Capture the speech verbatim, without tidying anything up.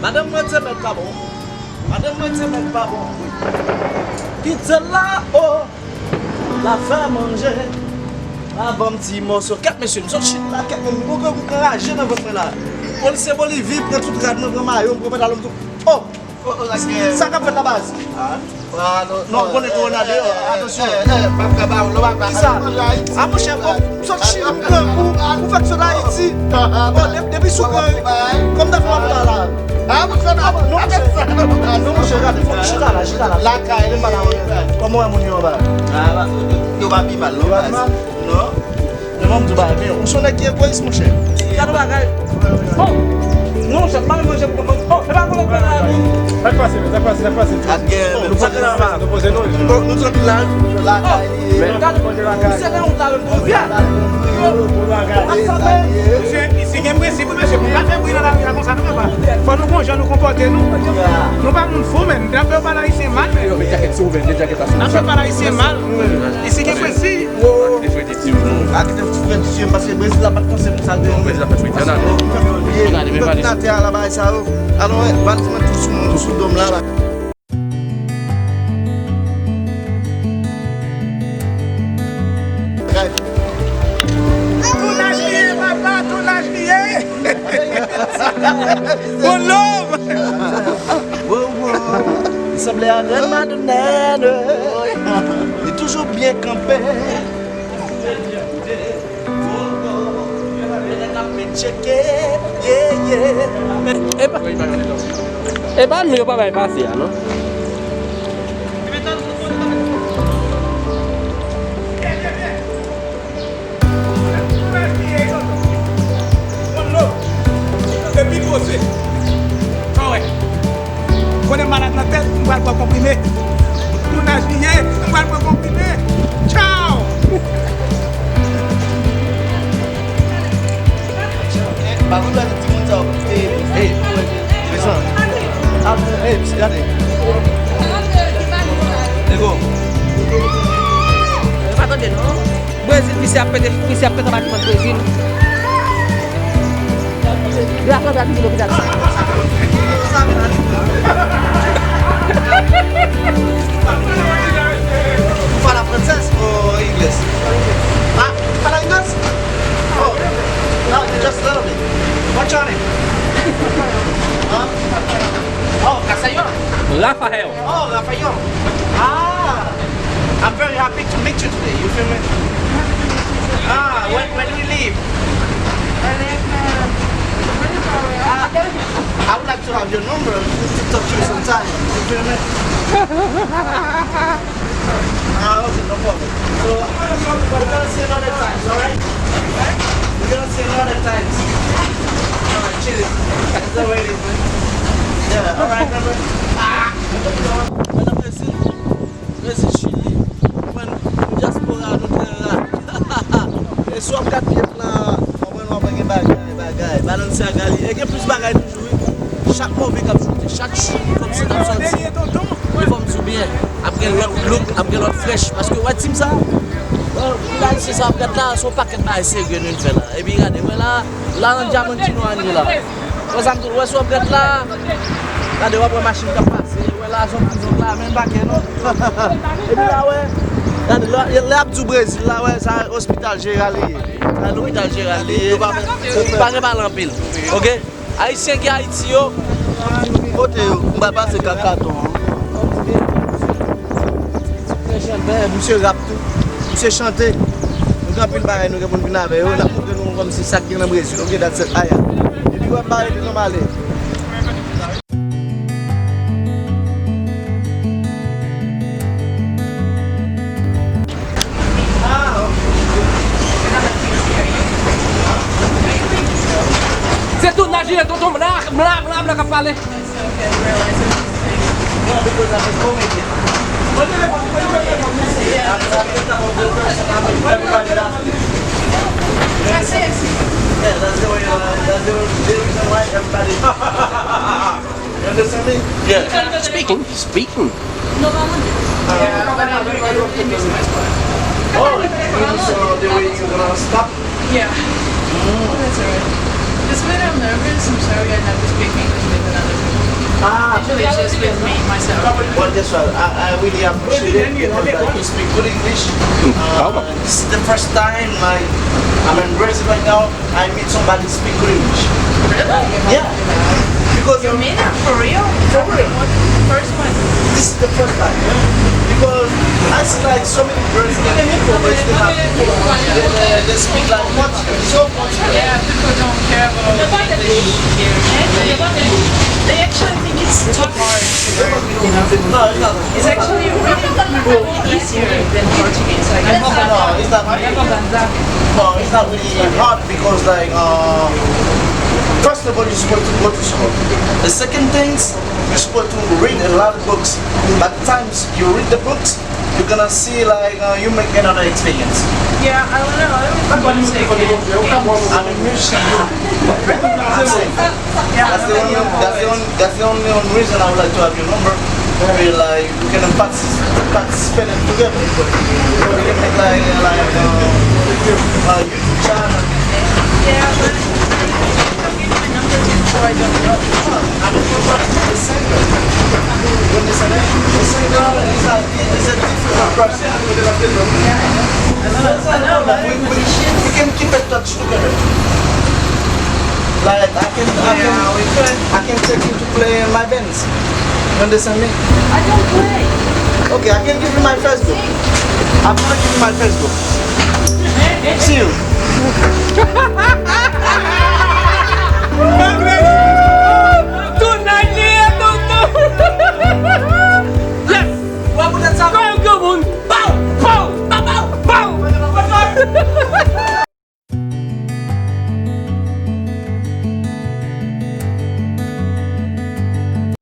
Madanm mwen di se mèt pa bon. Madanm mwen di se mèt pa bon. Kite la, o. La fè manje. La ban m ti mòso. Kèt mesye, m sot chita la, kèt, men m poko kou anraje nan vant mwen la. Polisye Bolivi pran tout rad mwen, pran mayo m, pran pantalon m, tout. O! Sa k ap fèt la, baz? Non, ou konnen kowona deyò, atansyon. Kisa? A, monchè, o, m sot Chili, m grangou, ou fèk sot Ayiti. O, de- depi sou grangou, kòm ta fè w ap la. Non, monchè, non, monchè, gade, fò m chita la, chita la. Lakay li, kòman w wè moun yo anba? Yo pa pi mal, non, baz? Non. Men mwen m di w bagay, men ou se yon nèg ki egoyis, monchè. Gade yon bagay. Oh! Non, monchè, m pa vin manje pou mwen. Oh, e pa pou lòt bagay. Sa k pase, men, sa k pase, sa k pase? Ak gen, nou poze nou la. Nou sot la, lakay li ye. Gade, misye gen yon talè pou vyè. Misye, isi gen prensip, wi, mesye, pou pa fè bri nan lari a konsa, nou, papa. Fò nou gon jan nou konpòte nou. Nou pa moun fou, men. N ap fè yo pale ayisyen mal, men. Yo, men djakèt sou ou, men, men djakèt la sou ou. N ap fè yo pale ayisyen mal. Isi gen prensip. Ak te ti frè di Jem, paske Brezil la pa t panse pou sa l te rive. Brezil la pa t rive. Paske yo bliye, pèp nan tè a la bagay sa yo. Alò, batiman tou sou, tou sou dòm la, la. Tounaj li ye, papa, tounaj li ye. One love. Wow, wow. Li sanble a Grande Madeleine. Li toujou byen kanpe. E pa nou yo pa bay pase a, non? Epi poze. Konnen malad nan tèt, m pral pran konprime. Tounaj li ye, m pral pran konprime. Tchaw! Pa konn lè timoun sa yo. Ey, ey, ey, gade. Nego. Pa tande non. Brezil, misye ap pete, misye ap pete batiman Brezil. Grasa sa, vin lopital sa. Ou fala francês ou inglês? Ah, fala inglês? Oh, no, just a little bit. What's your name? Huh? Oh, Castellano. Rafael. Oh, Rafael. Ah, I'm very happy to meet you today. You feel me? Ah, where, where do you live? I live, uh, what do you call it? Ah, I would like to have your number to talk to you sometime. You feel me? Ah, okay, no problem. So, we're gonna see another time, alright? We're gonna see another time. Alright, cheers. That's the way it is, man. Yeah, alright, brother. Ah! Mwen nan Brezil, Brezil, Chili, mwen, dyaspora, nou trè ra. E si w ap gad vye plan, w ap wè, w ap wè gen bagay, bagay. Balenciaga li, e gen plis bagay toujou, wi. Chak move k ap choute, chak jou, kòmsi n ap sòti. E fò m di w byen, ap gen lòt look, ap gen lòt fresh. Paske w wè team sa, w wè, pou Ayisyen sa ap gad la, se yon pakèt bagay serye nou vin fè la. Epi gade, wè la, la nan Diamantino a nou ye la. Wè sa m di w, wè si w ap gad la. Gade, w ap wè machin k ap pase. Wè la, zòt, zòt la, men pa kè non. Epi la, wè. Gade, lè, lè y ap di w Brezil la, wè, sa ospital jeneral li ye. Sa lopital jeneral li ye. Pa gen pale anpil. Oke? Ayisyen ki Ayiti yo. Kote yo? M pa pase kakaton. Misye rap tou. Misye chante. Nou gen anpil bagay nou gen pou n vin avè yo. N ap montre nou kòmsi sa k gen nan Brezil. Oke, that's it. Aya. Epi wè m pa rete non, m ale. Se tounaj li ye, tonton, m la, m la, m la, m la k ap pale. Yeah. Speaking, speaking. Oh, so the way you gonna stop? Yeah. That's alright. Just when I'm nervous, I'm sorry I never speak English with another person. Ah. Usually it's just with me, myself. Well, guess what? I, I really appreciate it because, like, you speak good English. Uh, this is the first time, like, I'm in Brazil right now. I meet somebody speak good English. Really? Yeah. Because you mean it for real? For real. First one. This is the first time. Because I see, like, so many Brazilian people, Brazilian people, they, they, they speak like Portuguese. So Portuguese. Yeah, people don't care about English here. They, they actually think it's too hard to learn, you know? No, it's not. It's actually really easier than Portuguese. Like, no, it's not. No, it's not really hard because, like, uh, first of all, you're supposed to go to school. The second things, you're supposed to read a lot of books. By the times you read the books, you're gonna see, like, uh, you make another experience. Yeah, I don't know. I don't say anything. I'm a musician. I sing. That's the only, that's the only, that's the only, only reason I would like to have your number. Be like, we can partic-, participate in together. We can make like, like, uh, uh, YouTube channel. Yeah, but you can give my number to before I don't know. I'm a singer. When they say that, the singer is a, is a different person. Yeah, I know. I know, but we, we, we can keep in touch together. Like, I can, I can, yeah, we could. I can take you to play in my bands. You understand me? I don't play. Okay, I can give you my Facebook. I'm gonna give you my Facebook. See you.